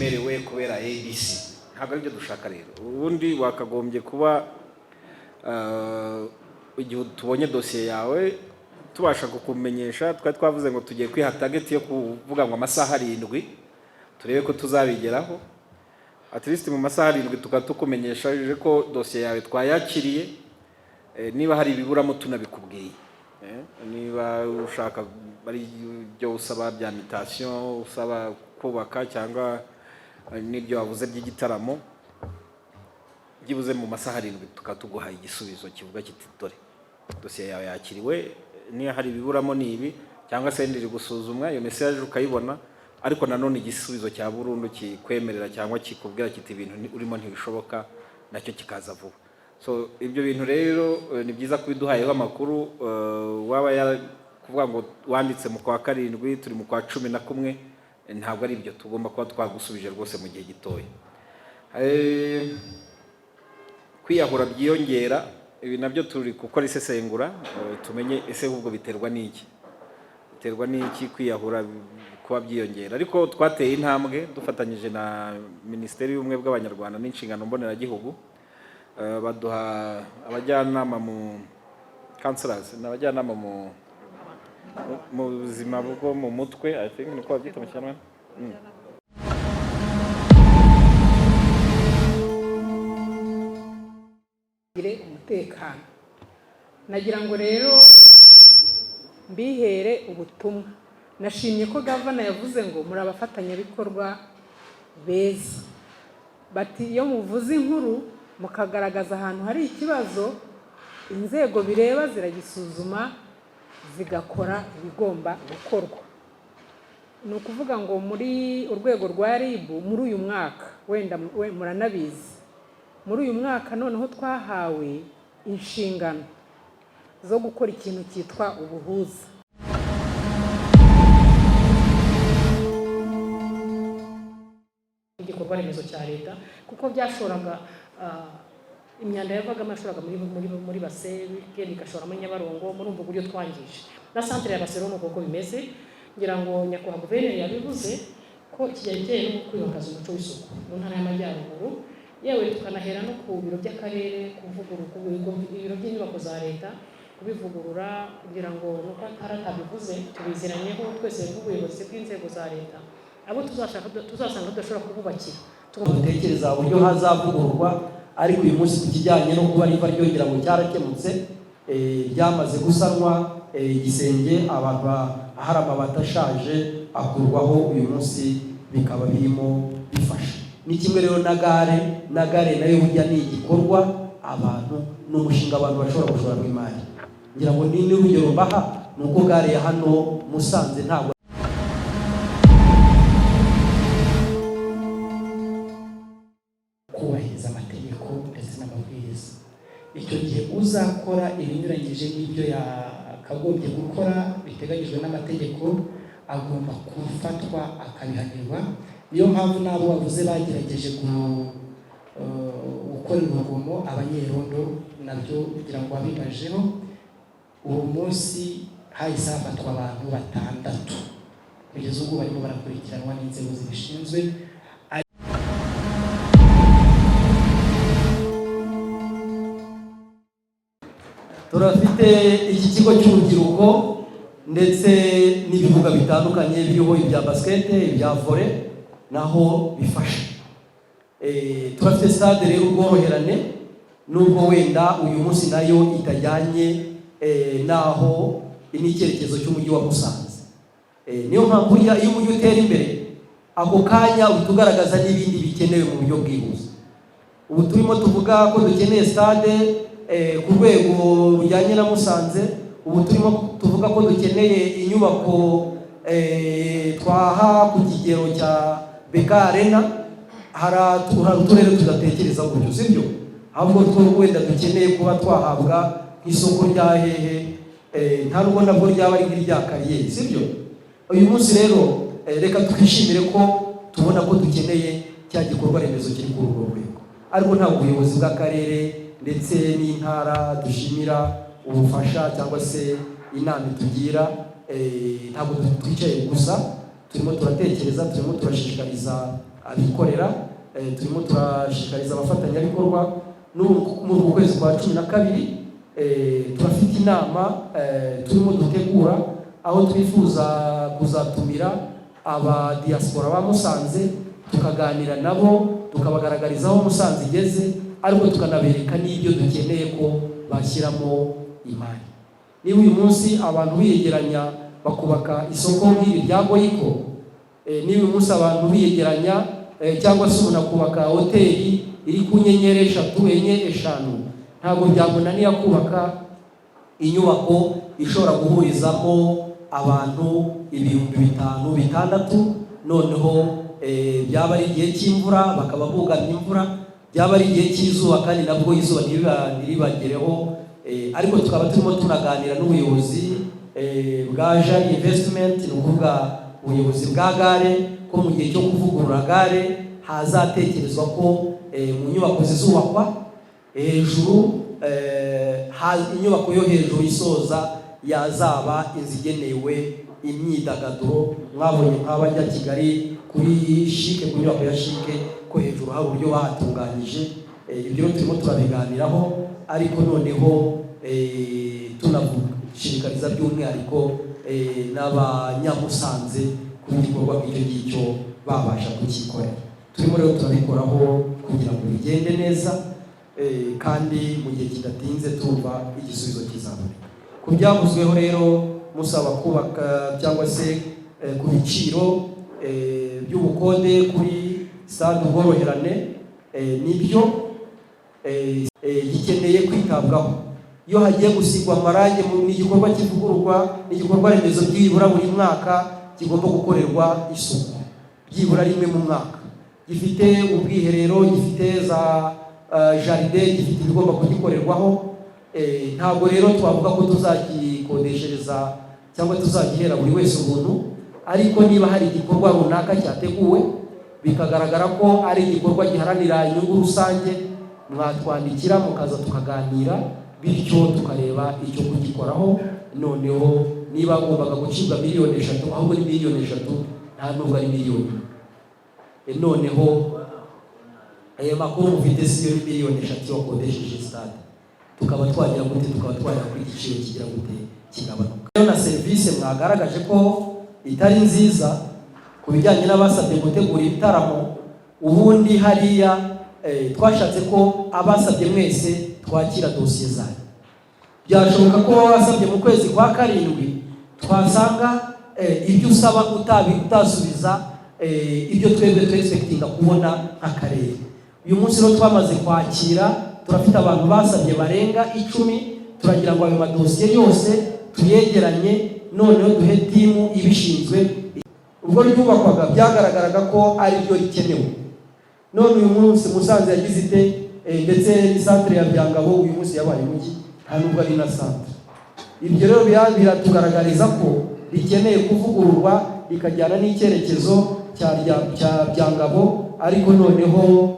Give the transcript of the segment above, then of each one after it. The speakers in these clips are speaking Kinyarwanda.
Merewe kubera ABC, ntabwo aribyo dushaka. Rero ubundi wakagombye kuba igihe tubonye dosiye yawe tubasha kukumenyesha. Twari twavuze ngo tugiye kwiha target yo kuvuga ngo amasaha 7, turebe ko tuzabigeraho. At least mu masaha 7 tukaba tukumenyesha ko dosiye yawe twayakiriye, niba hari ibiburamo tunabikubwiye. Niba ushaka ari ibyo usaba bya mutation, usaba kubaka, cyangwa n'ibyo wavuze by'igitaramo, byibuze mu masaha 7 tukaba tuguhaye igisubizo kivuga kiti: "Dore dosiye yawe yakiriwe, niba hari ibiburamo ni ibi, cyangwa se iri gusuzumwa." Iyo message ukayibona, ariko nanone igisubizo cya burundu kikwemerera cyangwa kikubwira kiti: "Ibintu urimo ntibishoboka," nacyo kikaza vuba. So ibyo bintu rero ni byiza kubiduhayeho amakuru. Waba kuvuga ngo wanditse mu kwa karindwi, turi mu kwa 11, ntabwo ari ibyo. Tugomba kuba twagusubije rwose mu gihe gitoya. Kwiyahura byiyongera, ibi nabyo turi gukora isesengura, tumenye ese ahubwo biterwa n'iki, biterwa n'iki kwiyahura kuba byiyongera. Ariko twateye intambwe dufatanyije na Minisiteri y'Ubumwe bw'Abanyarwanda n'Inshingano Mboneragihugu. Baduha abajyanama mu counselors, ni abajyanama mu buzima bwo mu mutwe, I think niko babyita mu Kinyarwanda. Gire umutekano. Nagira ngo rero mbihere ubutumwa. Nashimye ko gavana yavuze ngo muri abafatanyabikorwa beza, bati iyo muvuze inkuru mukagaragaza ahantu hari ikibazo, inzego bireba ziragisuzuma, zigakora ibigomba gukorwa. Ni ukuvuga ngo muri urwego rwa RIB, muri uyu mwaka, wenda muranabizi, muri uyu mwaka noneho twahawe inshingano zo gukora ikintu cyitwa ubuhuza. Igikorwa remezo cya leta, kuko byashoraga imyanda yavagamo, yashoraga muri base, igenda igashora muri Nyabarongo. Murumva uburyo twangije na santere ya Basero. Ni uko bimeze. Ngira ngo nyakubahwa guverineri yabivuze ko ikijyanye no kwimakaza umuco w'isuku mu Ntara y'Amajyaruguru, yewe tukanahera no ku biro by'akarere, kuvugurura ibiro by'inyubako za leta, kubivugurura. Kugira ngo nuko atabivuze, tubiziranyeho twese nk'ubuyobozi bw'inzego za leta, abo tuzashaka tuzasanga tudashobora kububakira. Dutekereza uburyo hazavugururwa, ariko uyu munsi ku kijyanye no kuba riva ryongera ngo cyarakemutse, ryamaze gusanwa igisenge, abantu ahari amabati ashaje akurwaho, uyu munsi bikaba birimo bifasha. Ni kimwe rero na gare. Na gare nayo burya ni igikorwa abantu, ni umushinga abantu bashobora gushoramo imari. Ngira ngo ni n'urugero mbaha ni uko gare ya hano Musanze ntabwo Kubahiriza amategeko ndetse n'amabwiriza. Icyo gihe uzakora ibinyuranyije n'ibyo yakagombye gukora biteganyijwe n'amategeko agomba gufatwa akabihanirwa. Niyo mpamvu n'abo bavuze bagerageje gukorera urugomo abanyerondo, nabyo kugira ngo babibajeho. Uwo munsi hahise hafatwa abantu batandatu, kugeza ubwo barimo barakurikiranwa n'inzego zibishinzwe. Turafite iki kigo cy'urubyiruko ndetse n'ibibuga bitandukanye biriho ibya basket, ibya volley, naho bifasha. Turafite stade rero Ubworoherane, nubwo wenda uyu munsi nayo itajyanye n'aho n'icyerekezo cy'umujyi wa Musanze. Niyo mpamvu burya iyo umujyi utera imbere, ako kanya uhita ugaragaza n'ibindi bikenewe mu buryo bwihuse. Ubu turimo tuvuga ko dukeneye stade ku rwego rujyanye na Musanze, ubu turimo tuvuga ko dukeneye inyubako twaha ku kigero cya BK Arena. Hari uturere tudatekereza gutyo, sibyo? Ahubwo two wenda dukeneye kuba twahabwa nk'isoko rya hehe, nta nubwo nabwo ryaba ari nk'irya kariyeri, sibyo? Uyu munsi rero reka twishimire ko tubona ko dukeneye cya gikorwa remezo kiri kuri urwo rwego, ariko ntabwo ubuyobozi bw'akarere ndetse n'intara dushimira ubufasha cyangwa se inama itugira. Ntabwo twicaye gusa, turimo turatekereza, turimo turashishikariza. abikorera. Turimo turashishikariza abafatanyabikorwa. N'ubu muri uku kwezi kwa 12 turafite inama turimo dutegura, aho twifuza kuzatumira aba diaspora ba Musanze, tukaganira nabo, tukabagaragariza aho Musanze igeze, ariko tukanabereka n'ibyo dukeneye ko bashyiramo imari. Niba uyu munsi abantu biyegeranya bakubaka isoko nk'iri rya Goico, niba uyu munsi abantu biyegeranya, cyangwa se umuntu akubaka hoteli iri ku nyenyeri eshatu, enye, eshanu, ntabwo byamunanira kubaka inyubako ishobora guhurizamo abantu 5000, 6000. Noneho byaba ari igihe cy'imvura bakaba bugamye imvura, byaba ari igihe cy'izuba kandi nabwo izuba ntiribagereho. Ariko tukaba turimo tunaganira n'ubuyobozi bwa Jali Investment, ni ukuvuga ubuyobozi bwa gare, ko mu gihe cyo kuvugurura gare hazatekerezwa ko mu nyubako zizubakwa hejuru, inyubako yo hejuru isoza yazaba inzu igenewe imyidagaduro. Mwabonye nk'abajya Kigali kuri CHIC, ku nyubako ya CHIC, ko hejuru hari uburyo bahatunganyije. Ibyo rero turimo turabiganiraho, ariko noneho tunagushishikariza by'umwihariko n'Abanyamusanze kuba igikorwa nk'icyo ngicyo babasha kucyikorera. Turimo rero turabikoraho kugira ngo bigende neza, kandi mu gihe kidatinze tumva igisubizo kizaboneka. Ku byavuzweho rero musaba kubaka cyangwa se ku biciro by'ubukode kuri stade Ubworoherane, nibyo, gikeneye kwitabwaho. Iyo hagiye gusigwa amarangi, ni igikorwa kivugururwa, ni igikorwa remezo byibura buri mwaka kigomba gukorerwa isuku, byibura rimwe mu mwaka. Gifite ubwiherero, gifite za jardin, gifite ibigomba kugikorerwaho. Ntabwo rero twavuga ko tuzagikodeshereza cyangwa tuzagihera buri wese ubuntu, ariko niba hari igikorwa runaka cyateguwe bikagaragara ko ari igikorwa giharanira inyungu rusange, mwatwandikira mukaza tukaganira, bityo tukareba icyo kugikoraho. Noneho niba agombaga gucibwa miliyoni 3, ahubwo ni miliyoni 3, nta nubwo ari miliyoni. Noneho ayo makuru mufite siyo, ni miliyoni 3 wakodesheje stade. Tukaba twagira gute? Tukaba twajya kuri igiciro kigira gute? Kigabanuka. Rero na serivisi mwagaragaje ko itari nziza ku bijyanye n'abasabye gutegura ibitaramo, ubundi hariya twashatse ko abasabye mwese twakira dosiye zanyu. Byashoboka ko waba wasabye mu kwezi kwa karindwi, twasanga ibyo usaba utasubiza ibyo twebwe twexpectinga kubona nk'akarere. Uyu munsi rero twamaze kwakira, turafite abantu basabye barenga 10. Turagira ngo ayo madosiye yose tuyegeranye, noneho duhe team ibishinzwe. Ubwo ryubakwaga byagaragaraga ko ari ryo rikenewe, none uyu munsi Musanze yagize ite? Ndetse n'isantere ya Byangabo uyu munsi yabaye umujyi, nta nubwo ari na santere. Ibyo rero biratugaragariza ko rikeneye kuvugururwa rikajyana n'icyerekezo cya Byangabo. Ariko noneho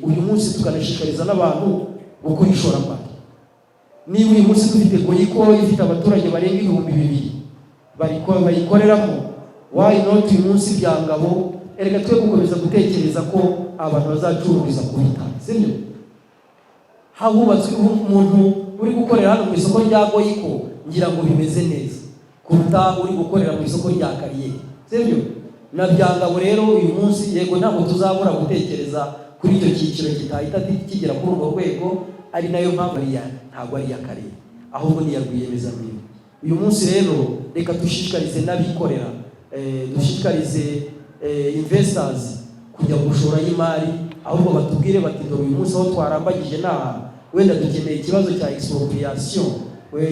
uyu munsi tukanashishikariza n'abantu gukora ishoramari. Niba uyu munsi dufite Goico ifite abaturage barenga 2000 bayikoreramo, why not uyu munsi Byangabo? Erega twe gukomeza gutekereza ko abantu bazacururiza ku bitaro, sibyo? Hahubatswe umuntu uri gukorera hano mu isoko rya Goico, ngira ngo bimeze neza kuruta uri gukorera mu isoko rya Kariyeri, sibyo? Na Byangabo rero uyu munsi, yego, ntabwo tuzabura gutekereza kuri icyo cyiciro kitahita kigera kuri urwo rwego, ari nayo mpamvu ntabwo ari iya karere, ahubwo ni iya rwiyemezamirimo. Uyu munsi rero reka dushishikarize n'abikorera, dushishikarize investors kujya gushora imari, ahubwo batubwire bati: "Dore uyu munsi aho twarambagije ni aha, wenda dukeneye ikibazo cya expropriation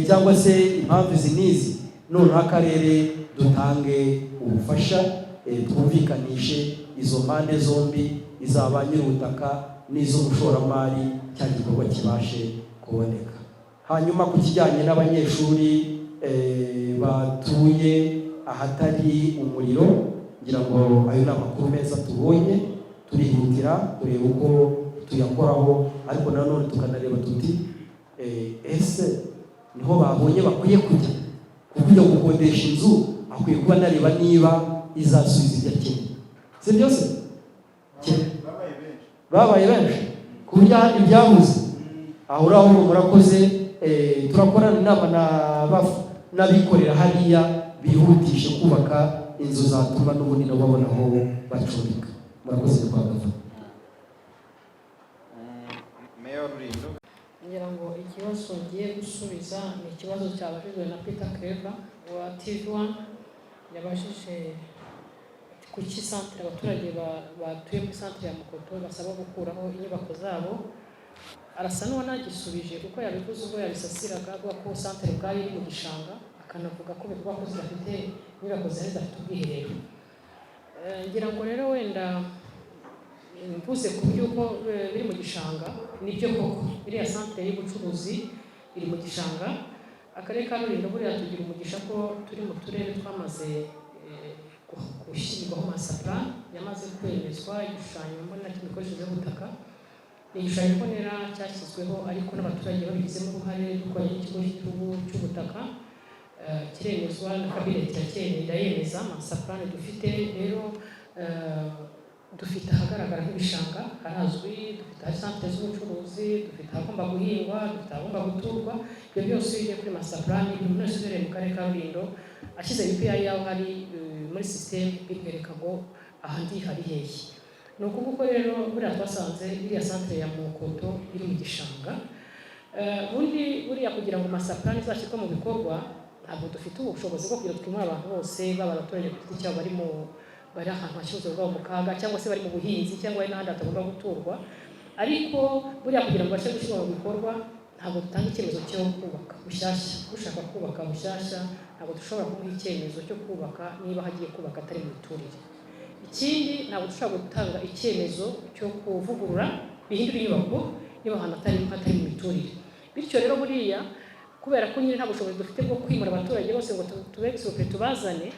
cyangwa se impamvu izi n'izi." Noneho akarere dutange ubufasha, twumvikanishe izo mpande zombi, izaba nyir'ubutaka n'iz'umushoramari, cya gikorwa kibashe kuboneka. Hanyuma ku kijyanye n'abanyeshuri batuye ahatari umuriro, ngira ngo ayo ni amakuru meza tubonye. Turihutira kureba uko tuyakoraho, ariko nanone tukanareba tuti: "Ese niho babonye bakwiye kujya?" Kuko ujya gukodesha inzu akwiye kuba anareba niba izasubiza ibyo akeneye, si byo se? Babaye benshi ku buryo ahandi byabuze. Aho uraho ngo murakoze. Turakorana inama n'abikorera hariya, bihutishe kubaka inzu zatuma n'ubundi nabo babona aho bacumbika. Murakoze, twagava. Meya wa Rulindo. Ngira ngo ikibazo ngiye gusubiza ni ikibazo cyabajijwe na Peter Clever wa TV1. Yabajije ati kuki santere, abaturage batuye muri santere ya Mukoto basaba gukuraho inyubako zabo. Arasa n'uwanagisubije kuko yabivuze ubwo yabisasiraga, avuga ko santere ubwayo iri mu gishanga, akanavuga ko bivugwa ko zidafite inyubako zihari zidafite ubwiherero. Ngira ngo rero wenda mvuze ku by'uko biri mu gishanga, nibyo koko, iriya santere y'ubucuruzi iri mu gishanga. Akarere ka Rulindo buriya tugira umugisha ko turi mu turere twamaze gushyirwaho master plan yamaze kwemezwa, igishushanyo mbonera cy'imikoreshereze y'ubutaka. Ni igishushanyo mbonera cyashyizweho ariko n'abaturage babigizemo uruhare, dukoranye n'ikigo cy'igihugu cy'ubutaka, kiremezwa na cabinet iracyemeza, irayemeza. Master plan dufite rero, dufite ahagaragara nk'ibishanga harazwi, dufite ahari santere z'ubucuruzi, dufite ahagomba guhingwa, dufite ahagomba guturwa. Ibyo byose iyo ugiye kuri master plan, buri muntu wese uherereye mu karere ka Rulindo ashyize UPI yaho hari muri system, bimwereka ngo aha ndi hari hehe. Ni ukuvuga ko rero buriya twasanze iriya santere ya Mukoto iri mu gishanga. Ubundi buriya kugira ngo master plan izashyirwe mu bikorwa, ntabwo dufite ubushobozi bwo kugira ngo twimure abantu bose, baba abaturage ku giti cyabo bari ahantu hashyira ubuzima bwabo mu kaga, cyangwa se bari mu buhinzi, cyangwa bari n'ahandi hatagomba guturwa. Ariko buriya kugira ngo babashe gushyirwa mu bikorwa, ntabwo dutanga icyemezo cyo kubaka bushyashya. Ushaka kubaka bushyashya, ntabwo dushobora kumuha icyemezo cyo kubaka niba hagiye kubaka atari mu miturire. Ikindi, ntabwo dushobora gutanga icyemezo cyo kuvugurura bihindura inyubako niba ahantu hatari mu miturire. Bityo rero buriya kubera ko nyine nta bushobozi dufite bwo kwimura abaturage bose ngo tube tubazane,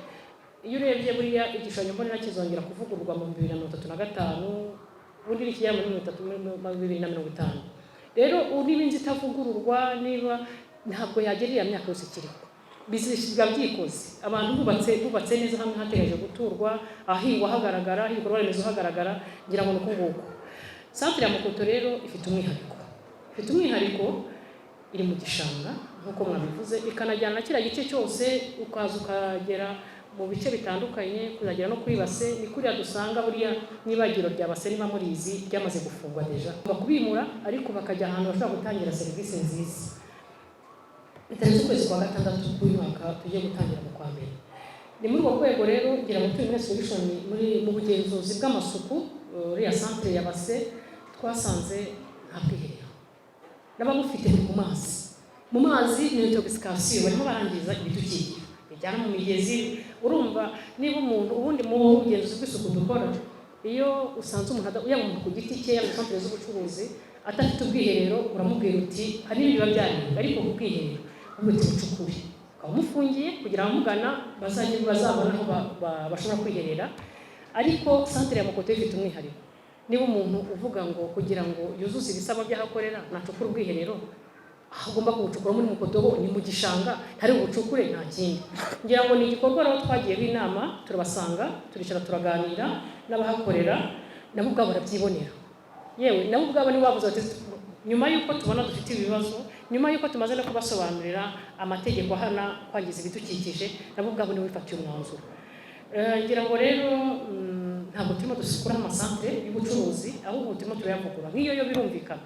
iyo urebye buriya igishushanyo mbonera kizongera kuvugururwa mu 2035, ubundi nikigera muri 30, muri 2050. Rero niba inzu itavugururwa, niba ntabwo yagera iriya myaka yose ikiriho, biba byikoze. Abantu bubatse neza hamwe hateganyijwe guturwa, ahahingwa hagaragara, aho ibikorwa remezo hagaragara. Ngira ngo ni uko nguko. Santere ya Mukoto rero ifite umwihariko, iri mu gishanga nk'uko mwabivuze, ikanajyana na kiriya gice cyose, ukaza ukagera mu bice bitandukanye, kuzagera no kuri Base. Ni kuriya dusanga buriya n'ibagiro rya Base, niba murizi, ryamaze gufungwa déjà. Bakubimura ariko bakajya ahantu bashobora gutangira serivisi nziza bitarenze ukwezi kwa gatandatu k'uyu mwaka tugiye gutangira mu kwa mbere. Ni muri urwo rwego rero ngira ngo turi muri solution muri mu bugenzuzi bw'amasuku. Uriya santere ya Base twasanze nta bwiherero, n'abamufite buri mu mazi ni intoxication, barimo barangiza ibidukikije bijyana mu migezi. Urumva niba umuntu, ubundi mu bugenzuzi bw'isuku dukora, iyo usanze umuntu, yaba umuntu ku giti cye, yaba santere z'ubucuruzi, adafite ubwiherero, uramubwira uti hari n'ibindi biba byarenga, ariko ku bwiherero uramubwira uti bucukure, ukaba umufungiye kugira abamugana bazajye bazabone aho bashobora kwiherera. Ariko santere ya Mukoto ifite umwihariko. Niba umuntu uvuga ngo kugira ngo yuzuze ibisabwa by'aho akorera nacukure ubwiherero, aho agomba kubucukura muri Mukoto ho ni mu gishanga, ntari bubucukure, nta kindi. Ngira ngo ni igikorwa rero twagiyeho inama, turabasanga, turicara, turaganira n'abahakorera, nabo ubwabo barabyibonera. Yewe, nabo ubwabo nibo bavuze bati nyuma y'uko tubona dufite ibibazo, nyuma y'uko tumaze no kubasobanurira amategeko ahana kwangiza ibidukikije, nabo ubwabo nibo bifatiye umwanzuro. Ngira ngo rero ntabwo turimo dusukuraho amasantere y'ubucuruzi, ahubwo turimo turayavugurura. Nk'iyo yo birumvikana,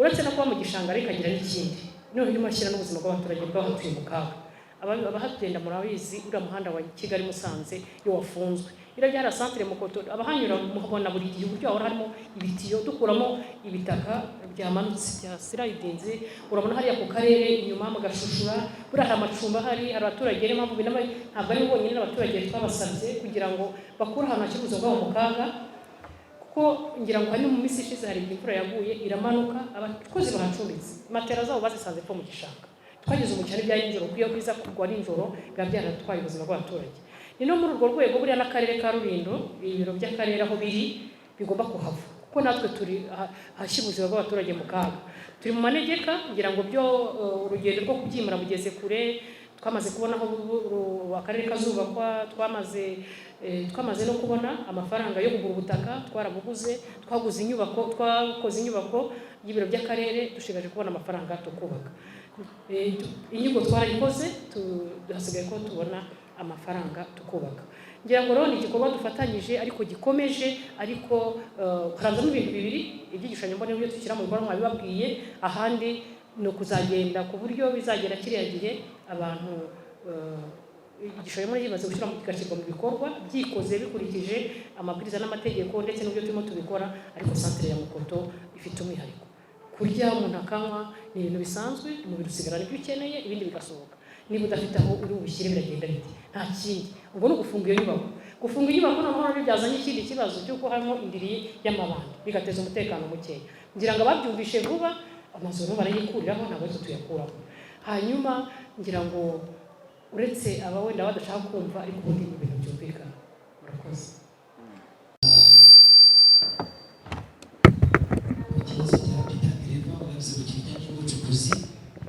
uretse no kuba mu gishanga, ariko agira n'ikindi, noneho irimo ashyira n'ubuzima bw'abaturage bw'abahatuye mu kaga. Abahagenda murabizi, uriya muhanda wa Kigali Musanze iyo wafunzwe, biriya byari santere Mukoto, abahanyura mubona buri gihe uburyo hahora harimo ibitiyo dukuramo ibitaka byamanutse bya slidinze. Urabona hariya ku karere inyuma mu Gashushura, buriya hari amacumbi ahari, hari abaturage. Niyo mpamvu ntabwo ari bonyine, n'abaturage twabasabye kugira ngo bakure ahantu hashyira ubuzima bwabo mu kaga, kuko ngira ngo hari no mu minsi ishize hari igihe imvura yaguye iramanuka, abakozi bahacumbitse matera zabo bazisanze epfo mu gishanga. Twagize umukino bya nijoro, kuko iyo biza kugwa nijoro biba byaratwaye ubuzima bw'abaturage. Ni no muri urwo rwego buriya n'akarere ka Rulindo, ibiro by'akarere aho biri bigomba kuhava, kuko natwe turi ahashyira ubuzima bw'abaturage mu kaga, turi mu manegeka. Ngira ngo byo urugendo rwo kubyimura bugeze kure. Twamaze kubona aho akarere kazubakwa, twamaze no kubona amafaranga yo kugura ubutaka, twarabuguze, twaguze inyubako, twakoze inyubako y'ibiro by'akarere, dushigaje kubona amafaranga tukubaka. Inyigo twarayikoze, hasigaye ko tubona amafaranga tukubaka. Ngira ngo rero ni igikorwa dufatanyije ariko gikomeje, ariko haranzamo ibintu bibiri: iby'igishushanyo mbonera byo dushyira mu bikorwa mwabibabwiye, ahandi ni ukuzagenda ku buryo bizagera kiriya gihe abantu igishushanyo mbonera kimaze gushyirwa, kigashyirwa mu bikorwa byikoze bikurikije amabwiriza n'amategeko ndetse n'uburyo turimo tubikora. Ariko santere ya Mukoto ifite umwihariko. Kurya umuntu akanywa ni ibintu bisanzwe, umubiri usigarana ibyo ukeneye, ibindi bigasohoka. Niba udafite aho uri bubishyire, biragenda bite? Nta kindi, ubwo ni ugufunga iyo nyubako. Gufunga inyubako noneho nabyo byazanye ikindi kibazo cy'uko harimo indiri y'amabandi, bigateza umutekano mukeya. Ngira ngo ababyumvishe vuba, amazu barimo barayikuriraho, ntabwo ariko tuyakuraho. Hanyuma ngira ngo uretse aba wenda badashaka kumva, ariko ubundi ni ibintu byumvikana. Murakoze. Ikibazo cya Peter Claver wavuze ku kijyanye n'ubucukuzi,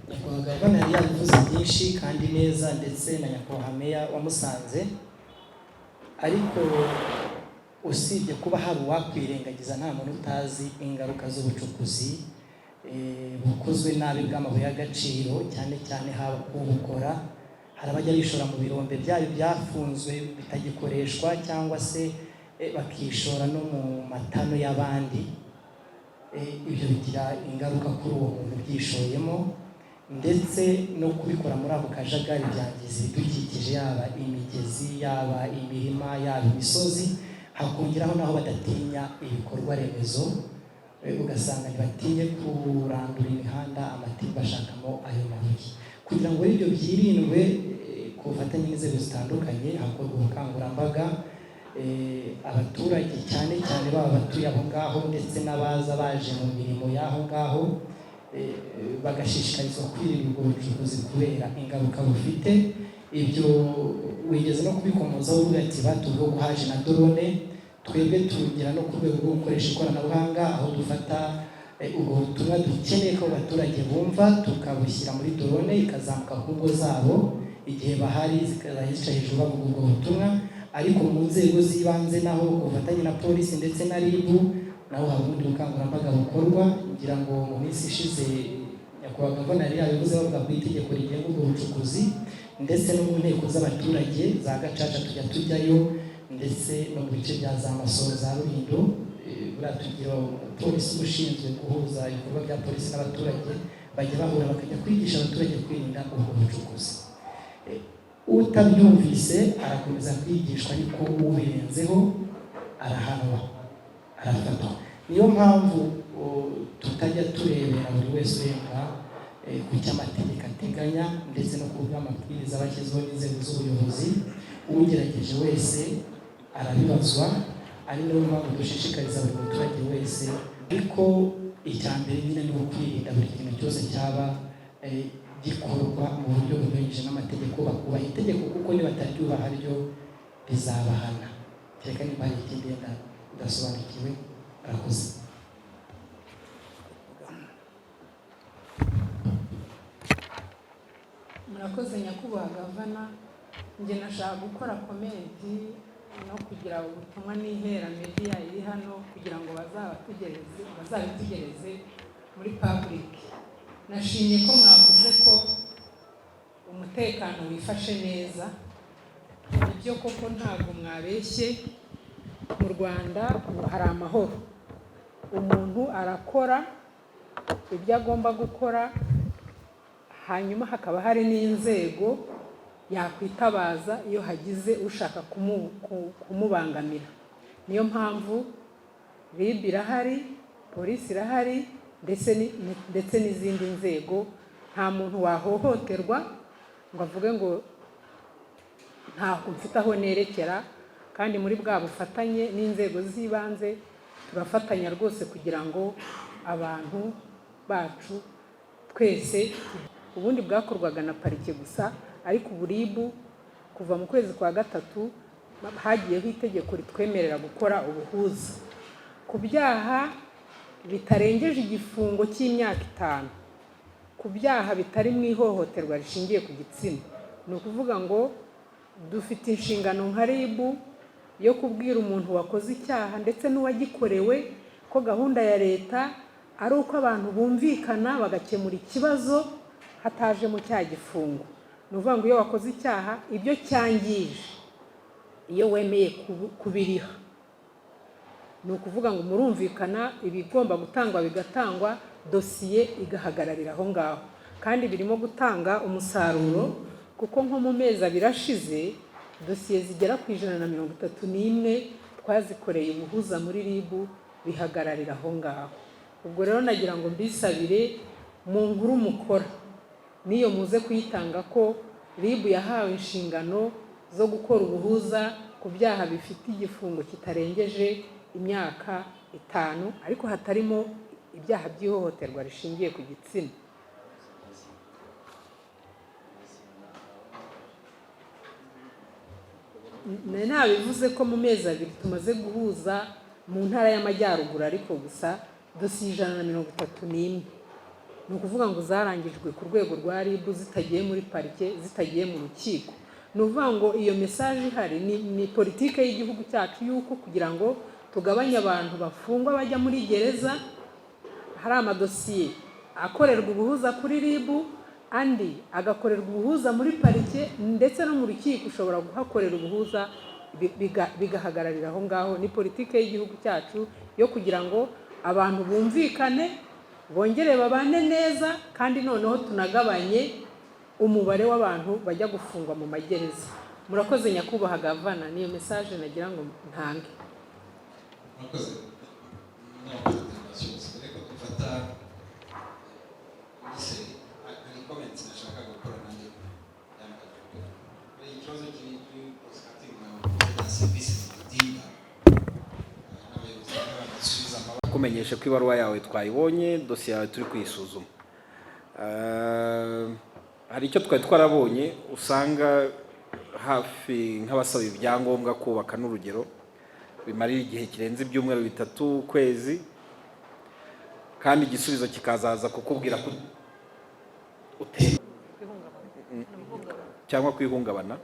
nyakubahwa gavana yari yabivuze byinshi kandi neza, ndetse na nyakubahwa meya wa Musanze. Ariko usibye kuba hari uwakwirengagiza, nta muntu utazi ingaruka z'ubucukuzi bukozwe nabi bw'amabuye y'agaciro, cyane cyane haba kuwukora. Hari abajya bishora mu birombe byaba byafunzwe bitagikoreshwa, cyangwa se bakishora no mu matano y'abandi. Ibyo bigira ingaruka kuri uwo muntu ubyishoyemo, ndetse no kubikora muri ako kajagari byangiza ibidukikije, yaba imigezi, yaba imirima, yaba imisozi. Hakongeraho n'aho badatinya ibikorwa remezo, ugasanga ntibatinye kurandura imihanda, amatiku bashakamo ayo mabuye. Kugira ngo ibyo byirindwe, ku bufatanye n'inzego zitandukanye hakorwa ubukangurambaga. Abaturage cyane cyane baba abatuye aho ngaho ndetse n'abaza baje mu mirimo y'aho ngaho, bagashishikarizwa kwirinda ubwo bucukuzi kubera ingaruka bufite. Ibyo wigeze no kubikomozaho uvuga ati batubwiye ko haje na drone. Twebwe tugera no ku rwego rwo gukoresha ikoranabuhanga, aho dufata ubwo butumwa dukeneye ko abaturage bumva, tukabushyira muri drone, ikazamuka ku ngo zabo igihe bahari, zikazajya zica hejuru bavuga ubwo butumwa. Ariko mu nzego z'ibanze naho, ku bufatanye na polisi ndetse na RIB, naho hari ubundi bukangurambaga bukorwa. Ngira ngo mu minsi ishize nyakubahwa gavana yari yabivuze, bavuga ku itegeko rigenga ubwo bucukuzi, ndetse no mu nteko z'abaturage za gacaca tujya tujyayo, ndetse no mu bice bya za Masoro, za Rulindo. Buriya tugira umupolisi uba ushinzwe guhuza ibikorwa bya polisi n'abaturage, bajya bahura bakajya kwigisha abaturage kwirinda ubwo bucukuzi. Utabyumvise arakomeza kwigishwa, ariko ubirenzeho arahanwa, arafatwa. Niyo mpamvu tutajya turebera buri wese urenga ku cyo amategeko ateganya, ndetse no ku bw'amabwiriza aba ashyizweho n'inzego z'ubuyobozi. Ugerageje wese arabibazwa, ari nayo mpamvu dushishikariza buri muturage wese. Ariko icya mbere nyine ni ukwirinda buri kintu cyose cyaba gikorwa mu buryo bunyuranyije n'amategeko, bakubaha itegeko, kuko nibataryubaha ryo rizabahana. Kereka niba hari ikindi wenda udasobanukiwe. Murakoze. Murakoze, nyakubahwa gavana. Njye nashaka gukora comment no kugira ubutumwa n'ihera media iri hano kugira ngo bazabatugereze, bazabitugereze muri public. Nashimye ko mwavuze ko umutekano wifashe neza. Ibyo koko ntabwo mwabeshye, mu Rwanda ubu hari amahoro, umuntu arakora ibyo agomba gukora, hanyuma hakaba hari n'inzego yakwitabaza iyo hagize ushaka kumubangamira. Niyo mpamvu RIB irahari, polisi irahari, ndetse n'izindi nzego. Nta muntu wahohoterwa ngo avuge ngo ntabwo mfite aho nerekera. Kandi muri bwa bufatanye n'inzego z'ibanze, turafatanya rwose kugira ngo abantu bacu twese. Ubundi bwakorwaga na parike gusa, ariko ubu RIB kuva mu kwezi kwa gatatu hagiyeho itegeko ritwemerera gukora ubuhuza ku byaha bitarengeje igifungo cy'imyaka 5, ku byaha bitari mu ihohoterwa rishingiye ku gitsina. Ni ukuvuga ngo dufite inshingano nka RIB yo kubwira umuntu wakoze icyaha ndetse n'uwagikorewe ko gahunda ya leta ari uko abantu bumvikana bagakemura ikibazo hatajemo cya gifungo. Ni ukuvuga ngo iyo wakoze icyaha, ibyo cyangije, iyo wemeye kubiriha, ni ukuvuga ngo murumvikana, ibigomba gutangwa bigatangwa, dosiye igahagararira aho ngaho. Kandi birimo gutanga umusaruro, kuko nko mu mezi 2 ashize dosiye zigera ku 131 twazikoreye ubuhuza muri RIB, bihagararira aho ngaho. Ubwo rero nagira ngo mbisabire, mu nkuru mukora n'iyo muze kuyitanga, ko RIB yahawe inshingano zo gukora ubuhuza ku byaha bifite igifungo kitarengeje imyaka 5, ariko hatarimo ibyaha by'ihohoterwa rishingiye ku gitsina. Nari nabivuze ko mu mezi 2 tumaze guhuza mu Ntara y'Amajyaruguru ariko gusa dosiye 131. Ni ukuvuga ngo zarangijwe ku rwego rwa RIB, zitagiye muri parike, zitagiye mu rukiko. Ni ukuvuga ngo iyo message ihari ni politike y'igihugu cyacu y'uko kugira ngo tugabanye abantu bafungwa bajya muri gereza, hari amadosiye akorerwa ubuhuza kuri RIB, andi agakorerwa ubuhuza muri parike, ndetse no mu rukiko ushobora kuhakorera ubuhuza, bigahagararira aho ngaho. Ni politike y'igihugu cyacu yo kugira ngo abantu bumvikane, bongere babane neza, kandi noneho tunagabanye umubare w'abantu bajya gufungwa mu magereza. Murakoze, nyakubahwa Gavana, niyo message nagira ngo ntange. Murakoze. N'abakozi, mbere ko dufata komiseri, hari comments nashaka gukora nanjye. Hari ikibazo kiri kuri cross-cutting na serivisi zitinda n'abayobozi badasubiza amaboko. Kumenyesha ko ibaruwa yawe twayibonye, dosiye yawe turi kuyisuzuma. Hari icyo twari twarabonye, usanga hafi nk'abasaba ibyangombwa kubaka, n'urugero, bimarira igihe kirenze ibyumweru 3, ukwezi, kandi igisubizo kikazaza kukubwira ko uteye cyangwa kwihungabana.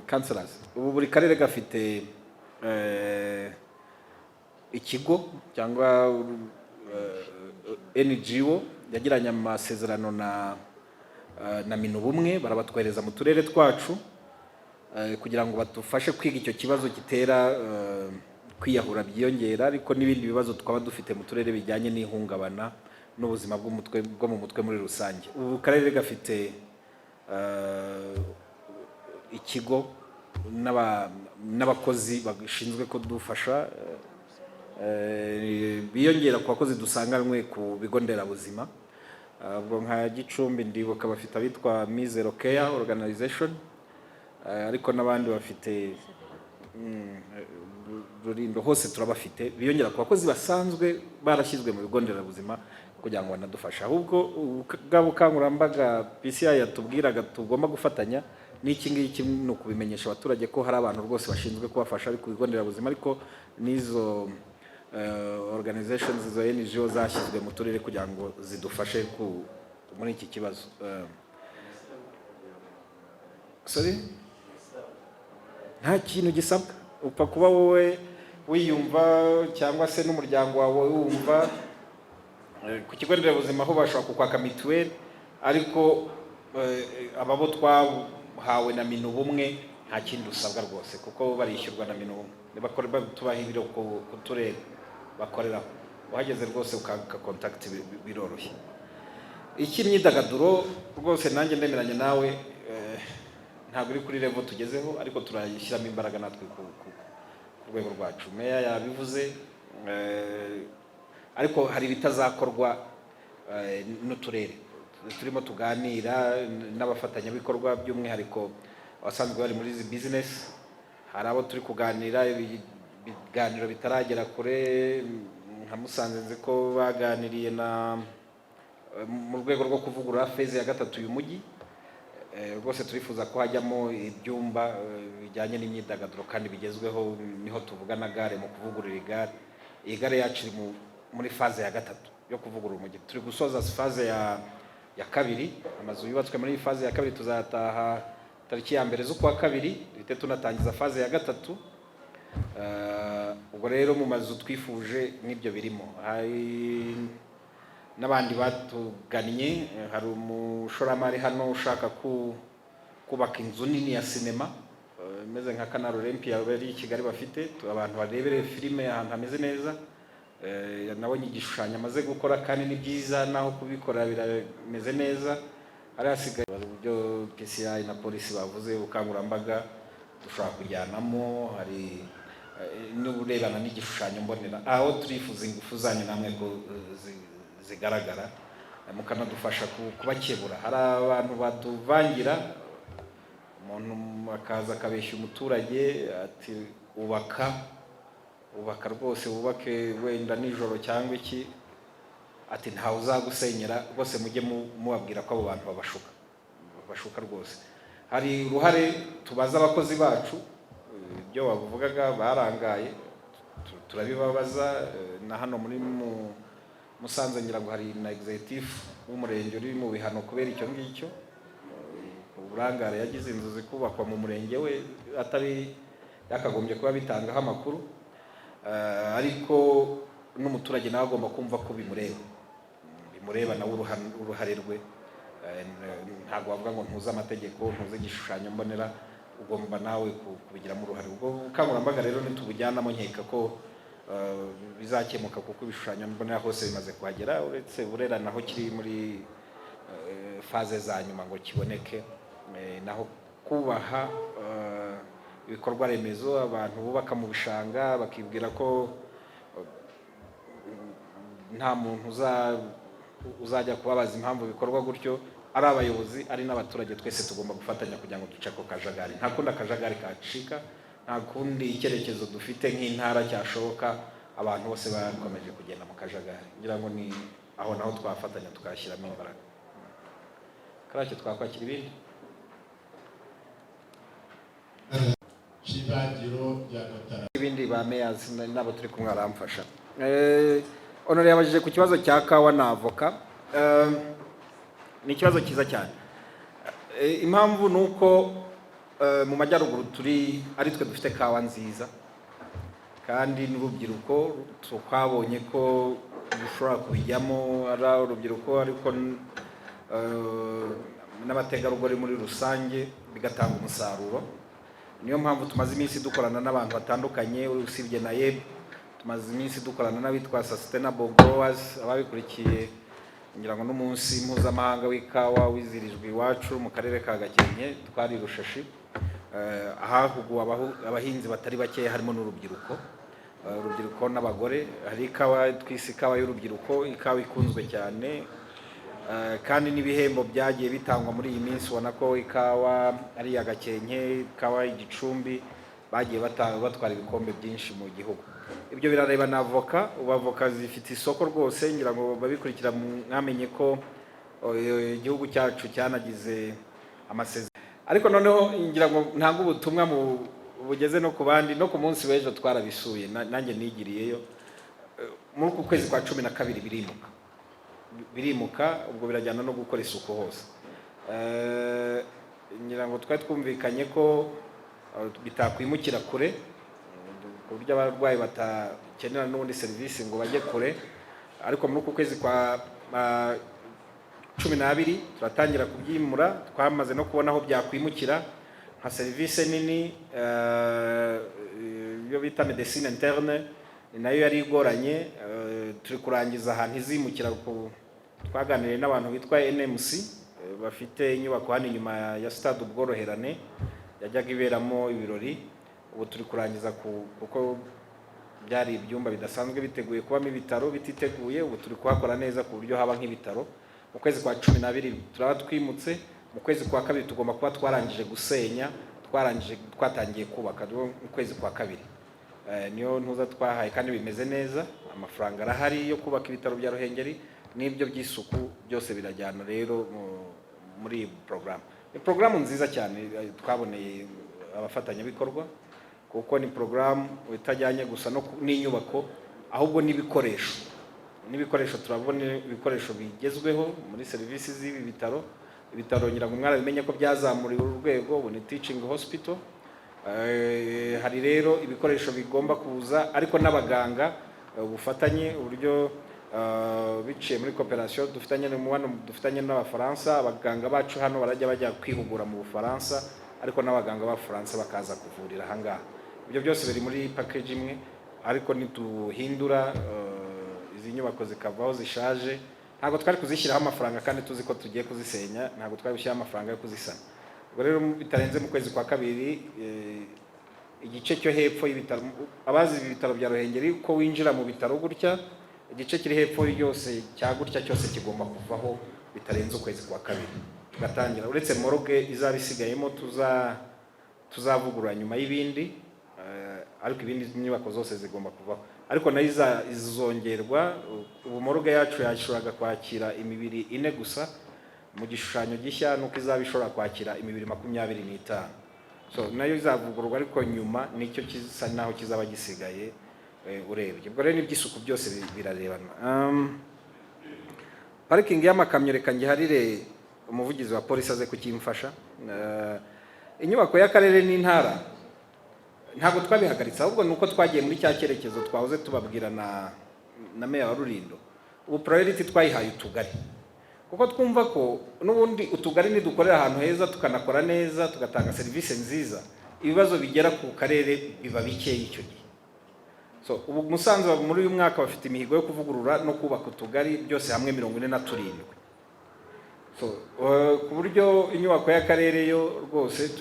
Councillors, ubu buri karere gafite ikigo cyangwa NGO yagiranye amasezerano na Minubumwe, barabatwohereza mu turere twacu kugira ngo badufashe kwiga icyo kibazo gitera kwiyahura byiyongera, ariko n'ibindi bibazo twaba dufite mu turere bijyanye n'ihungabana n'ubuzima bw'umutwe, bwo mu mutwe muri rusange. Ubu karere gafite ikigo n'abakozi bashinzwe kudufasha, biyongera ku bakozi dusanganywe ku bigo nderabuzima. Ubwo nka Gicumbi ndibuka bafite abitwa Mizero Care Organization, ariko n'abandi bafite Rulindo, hose turabafite, biyongera ku bakozi basanzwe barashyizwe mu bigo nderabuzima kugira ngo banadufashe. Ahubwo bwa bukangurambaga PCI yatubwiraga tugomba gufatanya n'iki ngiki, ni ukubimenyesha abaturage ko hari abantu rwose bashinzwe kubafasha, ari ku bigo nderabuzima, ariko n'izo organizations, izo NGO zashyizwe mu turere kugira ngo zidufashe muri iki kibazo. Sorry, nta kintu gisabwa, upfa kuba wowe wiyumva cyangwa se n'umuryango wawe wumva. Ku kigo nderabuzima ho bashobora kukwaka mituweli, ariko aba bo twahawe na Minubumwe nta kindi usabwa rwose, kuko barishyurwa na Minubumwe. Bakora, tubaha ibiro ku turere bakoreraho, uhageze rwose ukaka contact, biroroshye. Icy'imyidagaduro rwose nanjye ndemeranya nawe, ntabwo iri kuri level tugezeho, ariko turayishyiramo imbaraga natwe ku rwego rwacu. Meya yabivuze, ariko hari ibitazakorwa n'uturere. Turimo tuganira n'abafatanyabikorwa, by'umwihariko abasanzwe bari muri izi business. Hari abo turi kuganira, ibiganiro bitaragera kure. Nka Musanze nzi ko baganiriye na mu rwego rwo kuvugurura phase ya gatatu uyu mujyi. Rwose turifuza ko hajyamo ibyumba bijyanye n'imyidagaduro kandi bigezweho. Niho tuvuga na gare, mu kuvugurura igare. Iyi gare yacu iri muri phase ya gatatu yo kuvugurura umujyi. Turi gusoza phase ya kabiri. Amazu yubatswe muri iyi phase ya kabiri tuzataha. Tariki ya 1 z'ukwa kabiri duhite tunatangiza phase ya gatatu. Ubwo rero mu mazu twifuje n'ibyo birimo, hari n'abandi batugannye. Hari umushoramari hano ushaka kubaka inzu nini ya sinema, imeze nka Canal Olympia bari i Kigali bafite, abantu barebere filime ahantu hameze neza. Nabonye igishushanyo amaze gukora kandi ni byiza, naho kubikora birameze neza. Hari hasigaye uburyo PCI na polisi bavuze, ubukangurambaga dushobora kujyanamo, hari n'uburebana n'igishushanyo mbonera, aho turifuza ingufu zanyu namwe ko zigaragara, mukanadufasha kubakebura. Hari abantu batuvangira, umuntu akaza akabeshya umuturage ati: "Ubaka, ubaka rwose, wubake wenda nijoro cyangwa iki," ati: "Ntawe uzagusenyera rwose." Mujye mubabwira ko abo bantu babashuka, babashuka rwose. Hari uruhare tubaza abakozi bacu, ibyo wavugaga barangaye, turabibabaza. Na hano muri mu Musanze ngira ngo hari na executive w'umurenge uri mu bihano kubera icyo ngicyo, uburangare yagize, inzu zikubakwa mu murenge we atari yakagombye kuba bitangaho amakuru. Ariko n'umuturage nawe agomba kumva ko bimureba, bimureba nawe uruhare rwe. Ntabwo wavuga ngo ntuzi amategeko, ntuzi igishushanyo mbonera, ugomba nawe kubigiramo uruhare. Ubwo bukangurambaga rero nitubujyanamo, nkeka ko bizakemuka, kuko ibishushanyo mbonera hose bimaze kuhagera, uretse Burera naho kiri muri phase za nyuma ngo kiboneke. Naho kubaha ibikorwa remezo, abantu bubaka mu bishanga bakibwira ko nta muntu uzajya kubabaza impamvu bikorwa gutyo, ari abayobozi ari n'abaturage, twese tugomba gufatanya kugira ngo duce ako kajagari. Nta kundi akajagari kacika, nta kundi icyerekezo dufite nk'intara cyashoboka abantu bose bakomeje kugenda mu kajagari. Ngira ngo ni aho naho twafatanya tukashyiramo imbaraga. Karake, twakwakira ibindi. C'ibagiro rya Gatara. Ibindi ba mayors nabo turi kumwe aramfasha. Honore yabajije ku kibazo cya kawa na avoka. Ni ikibazo cyiza cyane. Impamvu ni uko mu majyaruguru turi ari twe dufite kawa nziza, kandi n'urubyiruko twabonye ko rushobora kubijyamo, ari urubyiruko ariko n'abategarugori muri rusange, bigatanga umusaruro. Niyo mpamvu tumaze iminsi dukorana n'abantu batandukanye. Usibye na YEB, tumaze iminsi dukorana n'abitwa Sustainable Growers. Ababikurikiye, ngira ngo n'umunsi mpuzamahanga w'ikawa wizirijwe iwacu mu karere ka Gakenke, twari Rushashi, ahahuguwe abahinzi batari bakeya, harimo n'urubyiruko, urubyiruko n'abagore. Hari ikawa twise ikawa y'urubyiruko, ikawa ikunzwe cyane. Kandi n'ibihembo byagiye bitangwa muri iyi minsi, ubona ko ikawa ari iya Gakenke, ikawa y'Igicumbi, bagiye batwara ibikombe byinshi mu gihugu. Ibyo birareba na avoka. Ubu avoka zifite isoko rwose. Ngira ngo babikurikira mwamenye ko igihugu cyacu cyanagize amasezerano. Ariko noneho ngira ngo ntange ubutumwa mu bugeze no ku bandi. No ku munsi w'ejo twarabisuye, nanjye nigiriyeyo. Muri uku kwezi kwa 12 birimuka, birimuka. Ubwo birajyana no gukora isuku hose. Ngira ngo twari twumvikanye ko bitakwimukira kure, ku buryo abarwayi batakenera n'ubundi serivisi ngo bajye kure. Ariko muri uku kwezi kwa 12 turatangira kubyimura. Twamaze no kubona aho byakwimukira nka serivisi nini, iyo bita médecine interne, ni nayo yari igoranye. Turi kurangiza ahantu izimukira. Twaganiriye n'abantu bitwa NMC, bafite inyubako hano inyuma ya Stade Ubworoherane yajyaga iberamo ibirori. Ubu turi kurangiza kuko byari ibyumba bidasanzwe biteguye kubamo ibitaro bititeguye. Ubu turi kuhakora neza ku buryo haba nk'ibitaro. Mu kwezi kwa 12 turaba twimutse. Mu kwezi kwa kabiri tugomba kuba twarangije gusenya, twarangije, twatangiye kubaka. Mu kwezi kwa kabiri niyo ntuza twahaye, kandi bimeze neza. Amafaranga arahari yo kubaka ibitaro bya Ruhengeri n'ibyo by'isuku byose birajyana rero muri iyi porogaramu. Ni porogaramu nziza cyane, twaboneye abafatanyabikorwa, kuko ni porogaramu itajyanye gusa no n'inyubako, ahubwo n'ibikoresho. N'ibikoresho, turabona ibikoresho bigezweho muri serivisi z'ibi bitaro. Ibitaro, ngira ngo mwarabimenye ko byazamuriwe urwego, ubu ni teaching hospital. Hari rero ibikoresho bigomba kuza, ariko n'abaganga, ubufatanye, uburyo biciye muri coopération dufitanye n'umubano dufitanye n'Abafaransa. Abaganga bacu hano barajya bajya kwihugura mu Bufaransa, ariko n'abaganga b'Abafaransa bakaza kuvurira ahangaha. Ibyo byose biri muri package imwe. Ariko nituhindura izi nyubako zikavaho zishaje, ntabwo twari kuzishyiraho amafaranga kandi tuzi ko tugiye kuzisenya. Ntabwo twari gushyiraho amafaranga yo kuzisana. Ubwo rero bitarenze mu kwezi kwa kabiri, igice cyo hepfo y'ibitaro, abazi ibi bitaro bya Ruhengeri, ko winjira mu bitaro gutya, igice kiri hepfo yose cya gutya cyose kigomba kuvaho bitarenze ukwezi kwa kabiri, tugatangira, uretse morgue izaba isigayemo tuzavugurura nyuma y'ibindi, ariko ibindi nyubako zose zigomba kuvaho. Ariko nayo izongerwa. Ubu morgue yacu yashoboraga kwakira imibiri ine gusa. Mu gishushanyo gishya nuko izaba ishobora kwakira imibiri 25. So nayo izavugururwa, ariko nyuma nicyo kisa naho kizaba gisigaye urebye. Ubwo rero n'iby'isuku byose birarebana. Parikingi y'amakamyo, reka ngiharire umuvugizi wa polisi aze kukimfasha. Inyubako y'akarere n'intara ntabwo twabihagaritse, ahubwo ni uko twagiye muri cya cyerekezo twahoze tubabwira na meya wa Rulindo. Ubu priority twayihaye utugari, kuko twumva ko n'ubundi utugari nidukorera ahantu heza, tukanakora neza, tugatanga serivisi nziza, ibibazo bigera ku karere biba bikeya icyo gihe. So ubu Musanze muri uyu mwaka bafite imihigo yo kuvugurura no kubaka utugari byose hamwe 47. So ku buryo inyubako y'akarere yo rwose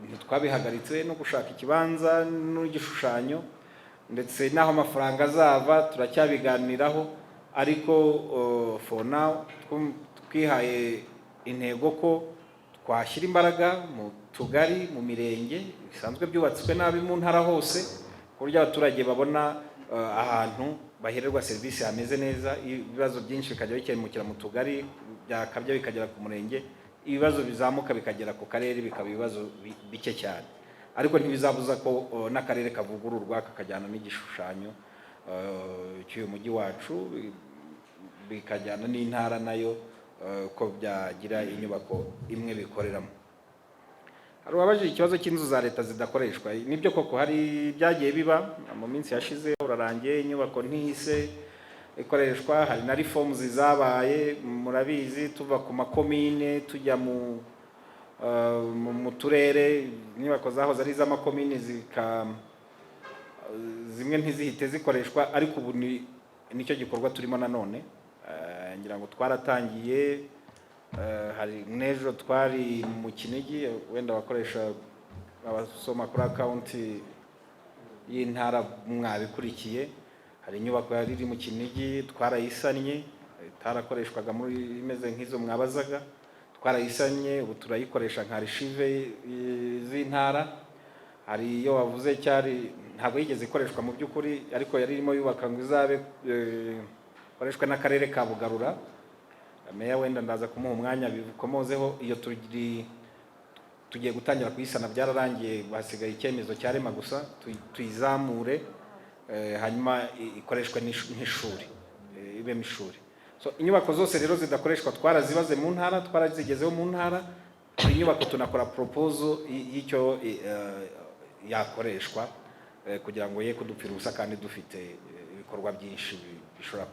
ntitwabihagaritse, no gushaka ikibanza n'igishushanyo ndetse n'aho amafaranga azava turacyabiganiraho. Ariko for now twihaye intego ko twashyira imbaraga mu tugari, mu mirenge bisanzwe byubatswe nabi mu ntara hose, ku buryo abaturage babona ahantu bahererwa serivisi hameze neza. Ibibazo byinshi bikajya bikemukira mu tugari, byakabya bikagera ku murenge, ibibazo bizamuka bikagera ku karere bikaba ibibazo bike cyane. Ariko ntibizabuza ko n'akarere kavugururwa kakajyana n'igishushanyo cy'uyu mujyi wacu, bikajyana n'intara nayo, ko byagira inyubako imwe bikoreramo. Hari uwabajije ikibazo cy'inzu za leta zidakoreshwa. Nibyo koko hari ibyagiye biba mu minsi yashize, urarangiye inyubako ntihise ikoreshwa. Hari na reforms zabaye, murabizi, tuva ku makomine tujya mu turere. Inyubako zahoze ari iz'amakomine zimwe ntizihite zikoreshwa, ariko ubu ni nicyo gikorwa turimo nanone. Ngira ngo twaratangiye, hari n'ejo twari mu Kinigi, wenda abakoresha, abasoma kuri account y'intara mwabikurikiye. Hari inyubako yari iri mu Kinigi, twarayisannye, itarakoreshwaga muri imeze nk'izo mwabazaga. Twarayisannye, ubu turayikoresha nka archive z'intara. Hari iyo wavuze cyari ntabwo yigeze ikoreshwa mu by'ukuri, ariko yari irimo yubaka ngo izabe ikoreshwe n'akarere ka Bugarura. Meya wenda ndaza kumuha umwanya bikomozeho. Iyo turi tugiye gutangira kuyisana, byararangiye, hasigaye icyemezo cya REMA gusa, tuyizamure, hanyuma ikoreshwe nk'ishuri, ibemo ishuri. So inyubako zose rero zidakoreshwa twarazibaze mu ntara, twarazigezeho mu ntara. Buri nyubako tunakora proposal y'icyo yakoreshwa, kugira ngo ye kudupfira ubusa kandi dufite ibikorwa byinshi bishobora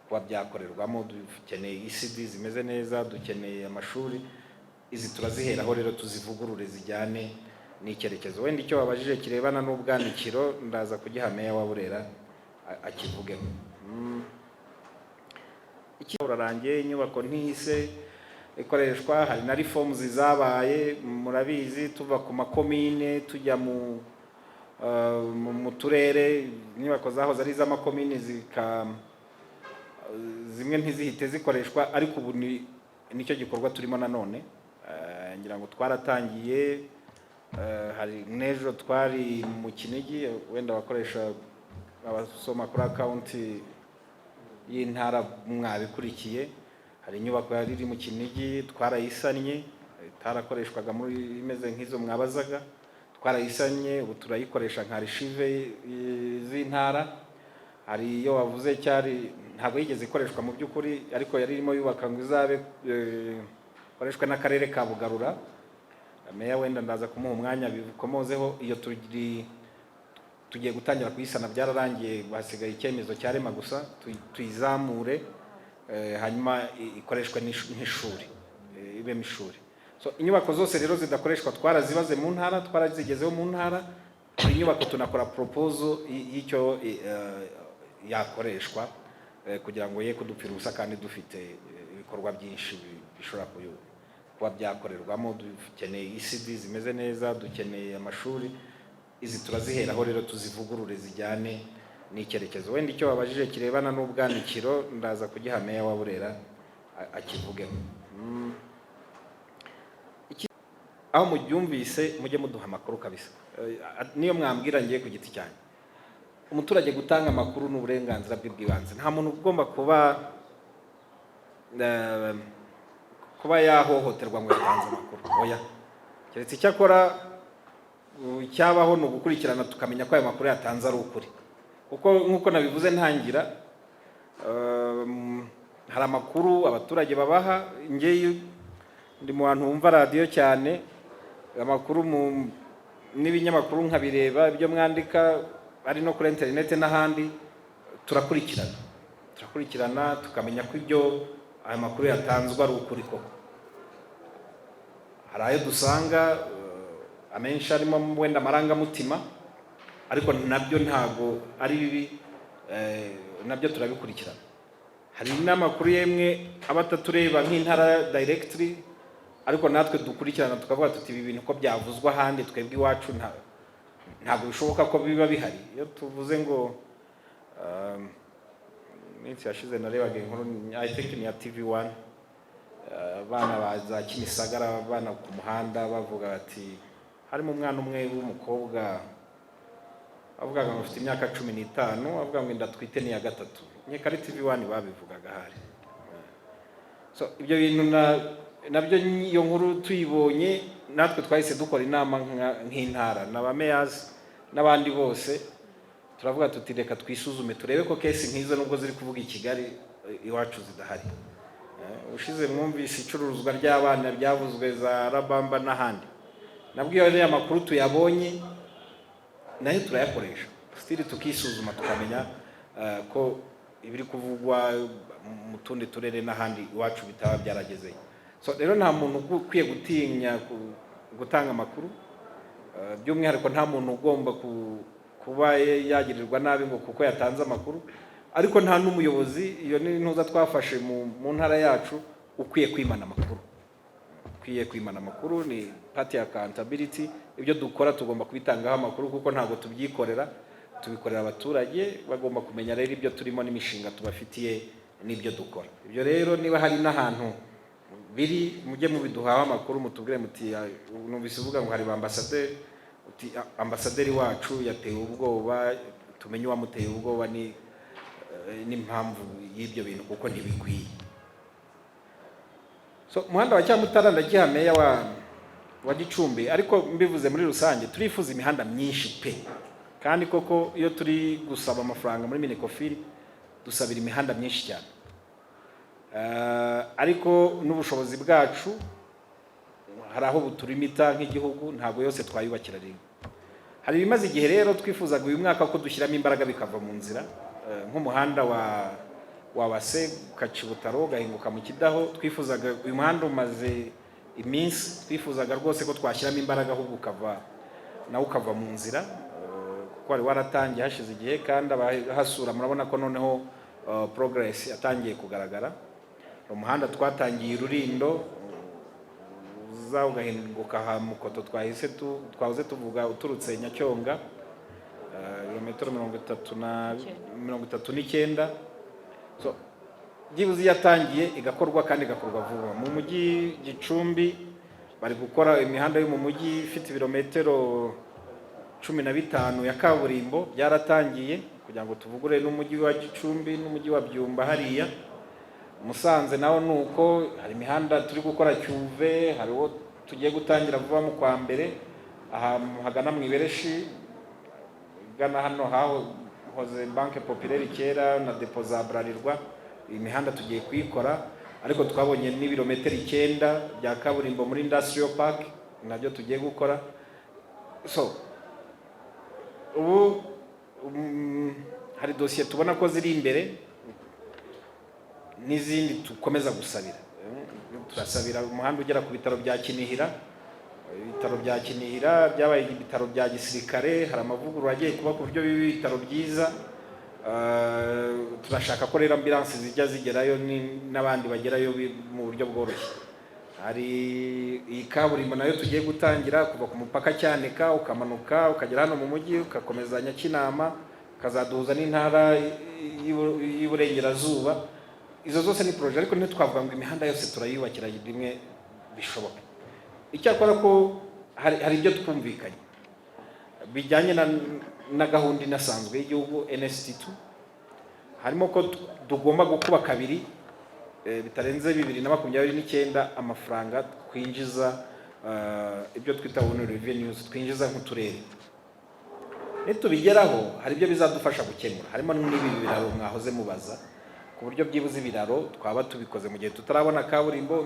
kuba byakorerwamo. Dukeneye ECD zimeze neza, dukeneye amashuri. Izi turaziheraho rero tuzivugurure zijyane n'icyerekezo. Wenda icyo wabajije kirebana n'ubwanikiro ndaza kugiha meya wa Burera akivugeho. Iki urarangiye inyubako ntihise ikoreshwa. Hari na reforms zabaye, murabizi, tuva ku makomine tujya mu turere. Inyubako zahoze ari iz'amakomine zimwe ntizihite zikoreshwa, ariko ubu ni nicyo gikorwa turimo nanone. Ngira ngo twaratangiye, hari n'ejo twari mu Kinigi, wenda abakoresha, abasoma kuri account y'intara mwabikurikiye. Hari inyubako yari iri mu Kinigi, twarayisannye, itarakoreshwaga muri imeze nk'izo mwabazaga. Twarayisannye, ubu turayikoresha nka archive z'intara. Hari iyo wavuze cyari ntabwo yigeze ikoreshwa mu by'ukuri, ariko yari irimo yubaka ngo izabe ikoreshwe n'akarere ka Bugarura. Meya wenda ndaza kumuha umwanya bikomozeho. Ikoreshwe n'akarere ka Bugarura. Meya wenda ndaza kumuha umwanya bikomozeho. Iyo turi tugiye gutangira kuyisana, byararangiye, hasigaye icyemezo cya REMA gusa, tuyizamure, hanyuma ikoreshwe nk'ishuri, ibemo ishuri. So inyubako zose rero zidakoreshwa twarazibaze mu ntara, twarazigezeho mu ntara. Buri nyubako tunakora proposal y'icyo yakoreshwa, kugira ngo ye kudupfira ubusa kandi dufite ibikorwa byinshi bishobora kuba byakorerwamo. Dukeneye ECD zimeze neza, dukeneye amashuri. Izi turaziheraho rero tuzivugurure zijyane n'icyerekezo. Wenda icyo wabajije kirebana n'ubwanikiro ndaza kugiha meya wa Burera akivugeho. Aho mubyumvise mujye muduha amakuru kabisa. Niyo mwambwira ngiye ku giti cyanjye, umuturage gutanga amakuru ni uburenganzira bwe bw'ibanze. Nta muntu ugomba kuba yahohoterwa ngo yatanze amakuru, oya. Keretse icyakora icyabaho ni ugukurikirana tukamenya ko ayo makuru yatanze ari ukuri, kuko nk'uko nabivuze ntangira, hari amakuru abaturage babaha. Ngewe ndi mu bantu bumva radiyo cyane, amakuru n'ibinyamakuru nkabireba, ibyo mwandika ari no kuri interineti n'ahandi. Turakurikirana tukamenya ko ibyo ayo makuru yatanzwe ari ukuri koko. Hari ayo dusanga amenshi arimo wenda amarangamutima, ariko nabyo ntabwo ari bibi, nabyo turabikurikirana. Hari n'amakuru yemwe aba atatureba nk'intara directly, ariko natwe dukurikirana tukavuga tuti: "Ibi bintu ko byavuzwe ahandi, twebwe iwacu ntabwo bishoboka ko biba bihari." Iyo tuvuze ngo iminsi yashize narebaga inkuru, I think ni ya TV One, abana ba za Kimisagara, abana ku muhanda bavuga bati, harimo umwana umwe w'umukobwa avugaga ngo afite imyaka 15, avuga ngo inda atwite ni iya gatatu. Nkeka ari TV One babivugaga ahari. So ibyo bintu nabyo, iyo nkuru tuyibonye, natwe twahise dukora inama nk'intara na ba mayors n'abandi bose, turavuga tuti: "Reka twisuzume turebe ko case nk'izo, nubwo ziri kuvuga i Kigali, iwacu zidahari." Ushize mwumvise icuruzwa ry'abana ryavuzwe za Rabamba n'ahandi. Nabwo iyo ariya makuru tuyabonye nayo turayakoresha still, tukisuzuma tukamenya ko ibiri kuvugwa mu tundi turere n'ahandi iwacu bitaba byaragezeyo. So rero nta muntu ukwiye gutinya gutanga amakuru. By'umwihariko nta muntu ugomba kuba yagirirwa nabi ngo kuko yatanze amakuru, ariko nta n'umuyobozi, iyo ni intuza twafashe mu ntara yacu, ukwiye kwimana amakuru. Ukwiye kwimana amakuru ni part ya accountability. Ibyo dukora tugomba kubitangaho amakuru, kuko ntabwo tubyikorera, tubikorera abaturage. Bagomba kumenya rero ibyo turimo n'imishinga tubafitiye n'ibyo dukora. Ibyo rero niba hari n'ahantu biri, mujye mubiduhaho amakuru, mutubwire muti: "Ah, numvise uvuga ngo hari ba ambasaderi," uti: "Ah, ambasaderi wacu yatewe ubwoba." Tumenye uwamuteye ubwoba ni n'impamvu y'ibyo bintu, kuko ntibikwiye. So umuhanda wa Cyamutara ndagiha meya wa Gicumbi, ariko mbivuze muri rusange, turifuza imihanda myinshi pe. Kandi koko iyo turi gusaba amafaranga muri MINECOFIN dusabira imihanda myinshi cyane. Ariko n'ubushobozi bwacu hari aho buturimita nk'igihugu, ntabwo yose twayubakira rimwe. Hari ibimaze igihe rero twifuzaga uyu mwaka ko dushyiramo imbaraga bikava mu nzira, nk'umuhanda wa Base ugaca i Butaro ugahinguka mu Kidaho. Twifuzaga, uyu muhanda umaze iminsi, twifuzaga rwose ko twashyiramo imbaraga ahubwo ukava nawe ukava mu nzira, kuko wari waratangiye hashize igihe. Kandi abahasura murabona ko noneho progress yatangiye kugaragara. Umuhanda twatangiye i Rurindo uza ugahinguka aha Mukoto twahise twahoze tuvuga, uturutse Nyacyonga, ibirometero 39. So byibuze iyo yatangiye igakorwa kandi igakorwa vuba. Mu mujyi Gicumbi bari gukora imihanda yo mu mujyi ifite ibirometero 15 ya kaburimbo, byaratangiye, kugira ngo tuvugure n'umujyi wa Gicumbi n'umujyi wa Byumba hariya. Musanze naho ni uko, hari imihanda turi gukora Cyuve, hari uwo tugiye gutangira vuba mu kwa mbere aha hagana mu Ibereshi, igana hano hahoze Banque Populaire kera na dépôt za Bralirwa. Iyi mihanda tugiye kuyikora, Ariko twabonye n'ibirometero 9 bya kaburimbo muri industrial park, nabyo tugiye gukora. So ubu hari dosiye tubona ko ziri imbere n'izindi dukomeza gusabira. Turasabira umuhanda ugera ku bitaro bya Kinihira. Ibitaro bya Kinihira byabaye ibitaro bya gisirikare, hari amavugurura agiye kuba ku buryo biba ibitaro byiza. Turashaka ko rero ambulance zijya zigerayo n'abandi bagerayo mu buryo bworoshye. Hari iyi kaburimbo nayo tugiye gutangira kuva ku mupaka Cyanika, ukamanuka ukagera hano mu mujyi, ugakomeza Nyakinama, ukazaduhuza n'intara y'Iburengerazuba. Izo zose ni projet, ariko ntitwavuga ngo imihanda yose turayubakira rimwe bishoboka. Icyakora ko hari ibyo twumvikanye bijyanye na gahunda inasanzwe y'igihugu NST2, harimo ko tugomba gukuba kabiri bitarenze 2029 amafaranga twinjiza, ibyo twita own revenues twinjiza nk'uturere. Nitubigeraho hari ibyo bizadufasha gukemura, harimo n'ibi biraro mwahoze mubaza, ku buryo byibuze ibiraro twaba tubikoze mu gihe tutarabona kaburimbo,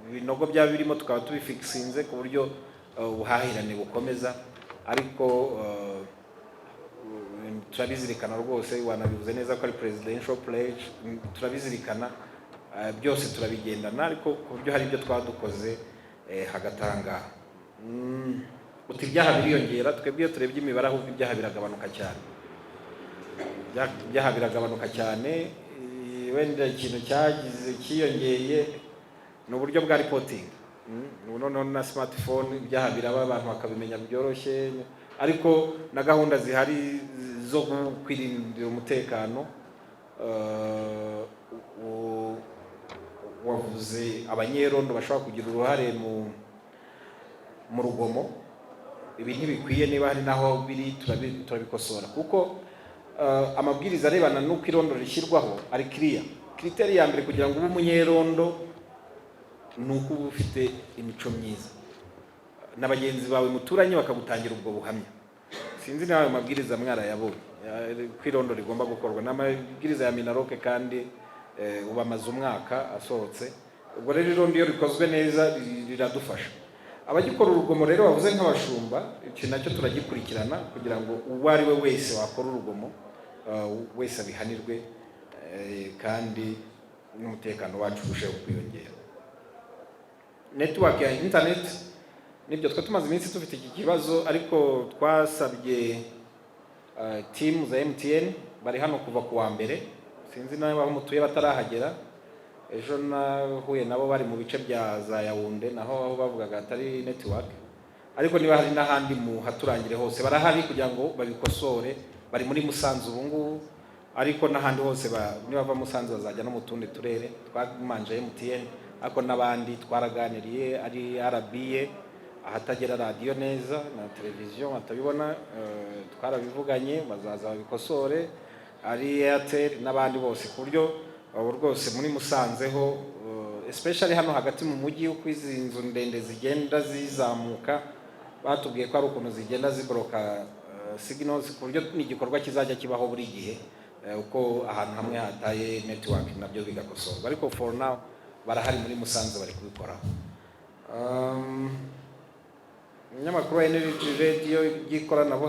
ibinogo byaba birimo tukaba tubifikisinze, ku buryo ubuhahirane bukomeza. Ariko turabizirikana rwose, wanabivuze neza ko ari presidential pledge. Turabizirikana, byose turabigendana, ariko ku buryo hari ibyo twaba dukoze hagati aha ngaha. Uti ibyaha biriyongera. Twebwe iyo turebye imibare, ahubwo ibyaha biragabanuka cyane. Ibyaha biragabanuka cyane. Wenda ikintu cyagize cyiyongeye ni uburyo bwa reporting. Ubu noneho na smartphone ibyaha biraba, abantu bakabimenya byoroshye, ariko na gahunda zihari zo kwirindira umutekano. Wavuze abanyerondo bashobora kugira uruhare mu rugomo. Ibi ntibikwiye, niba hari n'aho biri turabikosora, kuko amabwiriza arebana n'uko irondo rishyirwaho ari kiriya. Critère ya mbere kugira ngo ube umunyerondo ni uko uba ufite imico myiza na bagenzi bawe muturanye bakagutangira ubwo buhamya. Sinzi niba ayo mabwiriza mwarayabonye, ko irondo rigomba gukorwa. Ni amabwiriza ya MINALOC, kandi ubu amaze umwaka asohotse. Ubwo rero irondo iyo rikozwe neza riradufasha. Abagikora urugomo rero bavuze nk'abashumba, icyo nacyo turagikurikirana kugira ngo uwo ari we wese wakora urugomo wese abihanirwe, kandi n'umutekano wacu urusheho kwiyongera. Network ya internet, nibyo, twe tumaze iminsi dufite iki kibazo, ariko twasabye team za MTN, bari hano kuva ku wa mbere. Sinzi nawe aho mutuye batarahagera. Ejo nahuye nabo bari mu bice bya za Yaounde, naho aho bavugaga atari network, ariko niba hari n'ahandi muhaturangire hose barahari kugira ngo babikosore. Bari muri Musanze ubu ngubu, ariko n'ahandi hose nibava Musanze bazajya no mu tundi turere. Twamanje MTN, ariko n'abandi twaraganiriye, ari RBA, ahatagera radiyo neza na televiziyo batabibona, twarabivuganye, bazaza babikosore, ari Airtel n'abandi bose, ku buryo ubu rwose muri Musanze ho, especially hano hagati mu mujyi, uko izi nzu ndende zigenda zizamuka, batubwiye ko ari ukuntu zigenda ziboroka signals, ku buryo ni igikorwa kizajya kibaho buri gihe, uko ahantu hamwe hataye network nabyo bigakosorwa. Ariko for now barahari muri Musanze, bari kubikoraho. Umunyamakuru wa Energy Radio by'ikoranabuhanga.